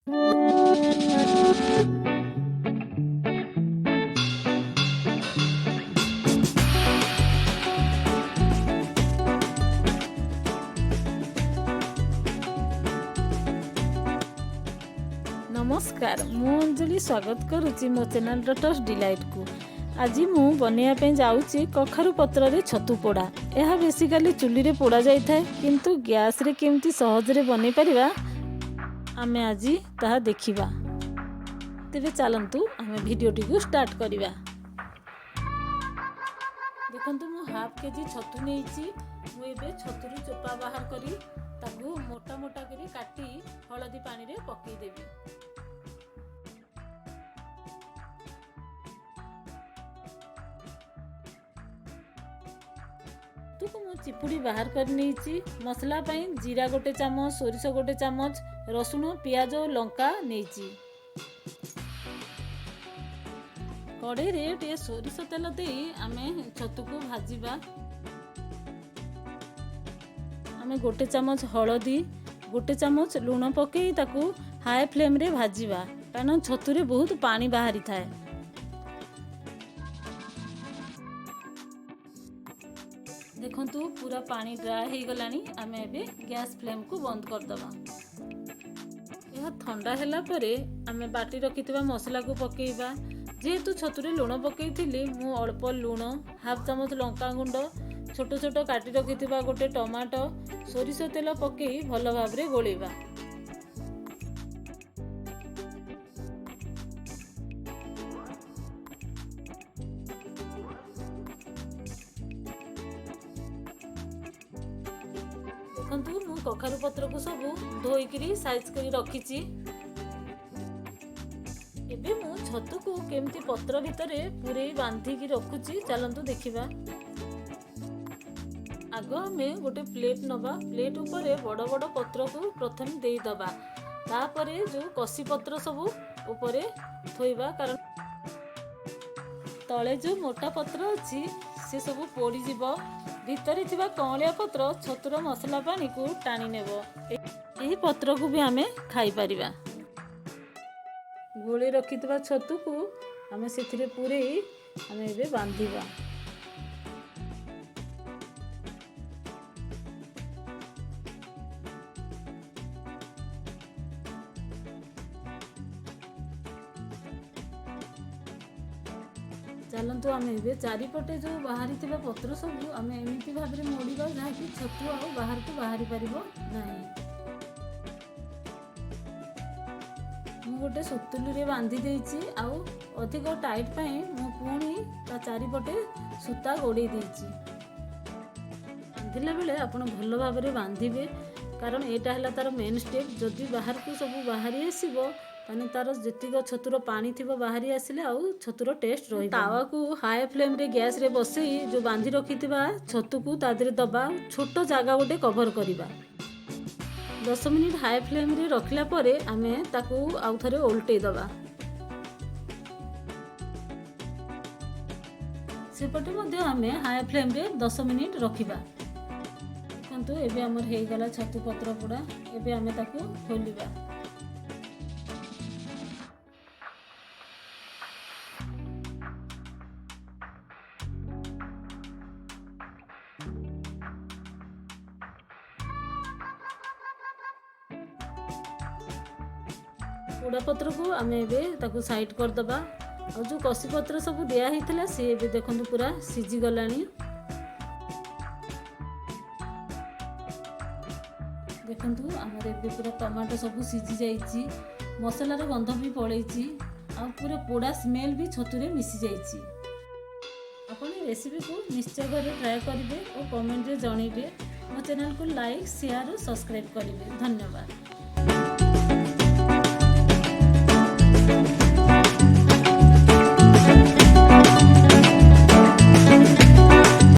ନମସ୍କାର, ମୁଁ ଅଞ୍ଜଳି ସ୍ୱାଗତ କରୁଛି ମୋ ଚ୍ୟାନେଲ୍ ଡଟର୍ସ ଡିଲାଇଟ୍କୁ। ଆଜି ମୁଁ ବନେଇବା ପାଇଁ ଯାଉଛି କଖାରୁ ପତ୍ରରେ ଛତୁ ପୋଡ଼ା। ଏହା ବେସିକାଲି ଚୁଲିରେ ପୋଡ଼ା ଯାଇଥାଏ, କିନ୍ତୁ ଗ୍ୟାସ୍ରେ କେମିତି ସହଜରେ ବନେଇ ପାରିବା, ଆମେ ଆଜି ତାହା ଦେଖିବା। ତେବେ ଚାଲନ୍ତୁ, ଆମେ ଭିଡ଼ିଓଟିକୁ ଷ୍ଟାର୍ଟ କରିବା। ଦେଖନ୍ତୁ, ମୁଁ ହାଫ୍ କେଜି ଛତୁ ନେଇଛି। ମୁଁ ଏବେ ଛତୁରୁ ଚୋପା ବାହାର କରି ତାକୁ ମୋଟା ମୋଟା କରି କାଟି ହଳଦୀ ପାଣିରେ ପକାଇଦେବି। ଛତୁକୁ ମୁଁ ଚିପୁଡ଼ି ବାହାର କରି ନେଇଛି। ମସଲା ପାଇଁ ଜିରା ଗୋଟେ ଚାମଚ, ସୋରିଷ ଗୋଟେ ଚାମଚ, ରସୁଣ, ପିଆଜ ଓ ଲଙ୍କା ନେଇଛି। କଢ଼େଇରେ ଟିକେ ସୋରିଷ ତେଲ ଦେଇ ଆମେ ଛତୁକୁ ଭାଜିବା। ଆମେ ଗୋଟେ ଚାମଚ ହଳଦୀ, ଗୋଟେ ଚାମଚ ଲୁଣ ପକାଇ ତାକୁ ହାଇ ଫ୍ଲେମ୍ରେ ଭାଜିବା, କାରଣ ଛତୁରେ ବହୁତ ପାଣି ବାହାରିଥାଏ। ଦେଖନ୍ତୁ, ପୁରା ପାଣି ଡ୍ରାଏ ହେଇଗଲାଣି। ଆମେ ଏବେ ଗ୍ୟାସ୍ ଫ୍ଲେମ୍କୁ ବନ୍ଦ କରିଦେବା। ଏହା ଥଣ୍ଡା ହେଲା ପରେ ଆମେ ବାଟି ରଖିଥିବା ମସଲାକୁ ପକାଇବା। ଯେହେତୁ ଛତୁରେ ଲୁଣ ପକାଇଥିଲି, ମୁଁ ଅଳ୍ପ ଲୁଣ, ହାଫ୍ ଚାମଚ ଲଙ୍କା ଗୁଣ୍ଡ, ଛୋଟ ଛୋଟ କାଟି ରଖିଥିବା ଗୋଟେ ଟମାଟୋ, ସୋରିଷ ତେଲ ପକାଇ ଭଲ ଭାବରେ ଗୋଳେଇବା। ଦେଖନ୍ତୁ, ମୁଁ କଖାରୁ ପତ୍ରକୁ ସବୁ ଧୋଇକିରି ସାଇଜ୍ କରି ରଖିଛି। ଏବେ ମୁଁ ଛତୁକୁ କେମିତି ପତ୍ର ଭିତରେ ପୂରେଇ ବାନ୍ଧିକି ରଖୁଛି, ଚାଲନ୍ତୁ ଦେଖିବା। ଆଗ ଆମେ ଗୋଟେ ପ୍ଲେଟ୍ ନେବା। ପ୍ଲେଟ୍ ଉପରେ ବଡ଼ ବଡ଼ ପତ୍ରକୁ ପ୍ରଥମେ ଦେଇଦେବା। ତାପରେ ଯେଉଁ କଷି ପତ୍ର ସବୁ ଉପରେ ଥୋଇବା, କାରଣ ତଳେ ଯେଉଁ ମୋଟା ପତ୍ର ଅଛି ସେ ସବୁ ପୋଡ଼ିଯିବ। ଭିତରେ ଥିବା କଅଁଳିଆ ପତ୍ର ଛତୁର ମସଲା ପାଣିକୁ ଟାଣି ନେବ। ଏହି ପତ୍ରକୁ ବି ଆମେ ଖାଇପାରିବା। ଗୋଳେଇ ରଖିଥିବା ଛତୁକୁ ଆମେ ସେଥିରେ ପୂରେଇ ଆମେ ଏବେ ବାନ୍ଧିବା। ଚାଲନ୍ତୁ, ଆମେ ଏବେ ଚାରିପଟେ ଯେଉଁ ବାହାରିଥିବା ପତ୍ର ସବୁ ଆମେ ଏମିତି ଭାବରେ ମୋଡ଼ିବା, ଯାହାକି ଛତୁ ଆଉ ବାହାରକୁ ବାହାରି ପାରିବ ନାହିଁ। ମୁଁ ଗୋଟେ ସୁତୁଲିରେ ବାନ୍ଧି ଦେଇଛି ଆଉ ଅଧିକ ଟାଇଟ୍ ପାଇଁ ମୁଁ ପୁଣି ତା ଚାରିପଟେ ସୂତା ଗୋଡ଼େଇ ଦେଇଛି। ବାନ୍ଧିଲା ବେଳେ ଆପଣ ଭଲ ଭାବରେ ବାନ୍ଧିବେ, କାରଣ ଏଇଟା ହେଲା ତାର ମେନ୍ ଷ୍ଟେପ୍। ଯଦି ବାହାରକୁ ସବୁ ବାହାରି ଆସିବ, ତାହେଲେ ତାର ଯେତିକ ଛତୁର ପାଣି ଥିବ ବାହାରି ଆସିଲେ ଆଉ ଛତୁର ଟେଷ୍ଟ ରହିବ। ତାୱାକୁ ହାଇ ଫ୍ଲେମ୍ରେ ଗ୍ୟାସ୍ରେ ବସେଇ ଯେଉଁ ବାନ୍ଧି ରଖିଥିବା ଛତୁକୁ ତା ଦେହରେ ଦେବା, ଛୋଟ ଜାଗା ଗୋଟେ କଭର୍ କରିବା। 10 ମିନିଟ୍ ହାଇ ଫ୍ଲେମ୍ରେ ରଖିଲା ପରେ ଆମେ ତାକୁ ଆଉ ଥରେ ଓଲଟେଇ ଦେବା। ସେପଟେ ମଧ୍ୟ ଆମେ ହାଇ ଫ୍ଲେମ୍ରେ 10 ମିନିଟ୍ ରଖିବା। ଦେଖନ୍ତୁ, ଏବେ ଆମର ହେଇଗଲା ଛତୁ ପତ୍ର ପୋଡ଼ା। ଏବେ ଆମେ ତାକୁ ଖୋଲିବା। ପୋଡ଼ା ପତ୍ରକୁ ଆମେ ଏବେ ତାକୁ ସାଇଡ଼୍ କରିଦେବା। ଆଉ ଯେଉଁ କଷି ପତ୍ର ସବୁ ଦିଆ ହେଇଥିଲା, ସିଏ ଏବେ ଦେଖନ୍ତୁ ପୁରା ସିଝିଗଲାଣି। ଦେଖନ୍ତୁ, ଆମର ଏବେ ପୁରା ଟମାଟୋ ସବୁ ସିଝି ଯାଇଛି, ମସଲାର ଗନ୍ଧ ବି ପଳେଇଛି ଆଉ ପୁରା ପୋଡ଼ା ସ୍ମେଲ୍ ବି ଛତୁରେ ମିଶି ଯାଇଛି। ଆପଣ ଏ ରେସିପିକୁ ନିଶ୍ଚୟ ଘରେ ଟ୍ରାଏ କରିବେ ଓ କମେଣ୍ଟରେ ଜଣାଇବେ। ମୋ ଚ୍ୟାନେଲକୁ ଲାଇକ୍, ସେୟାର ଓ ସବସ୍କ୍ରାଇବ୍ କରିବେ। ଧନ୍ୟବାଦ।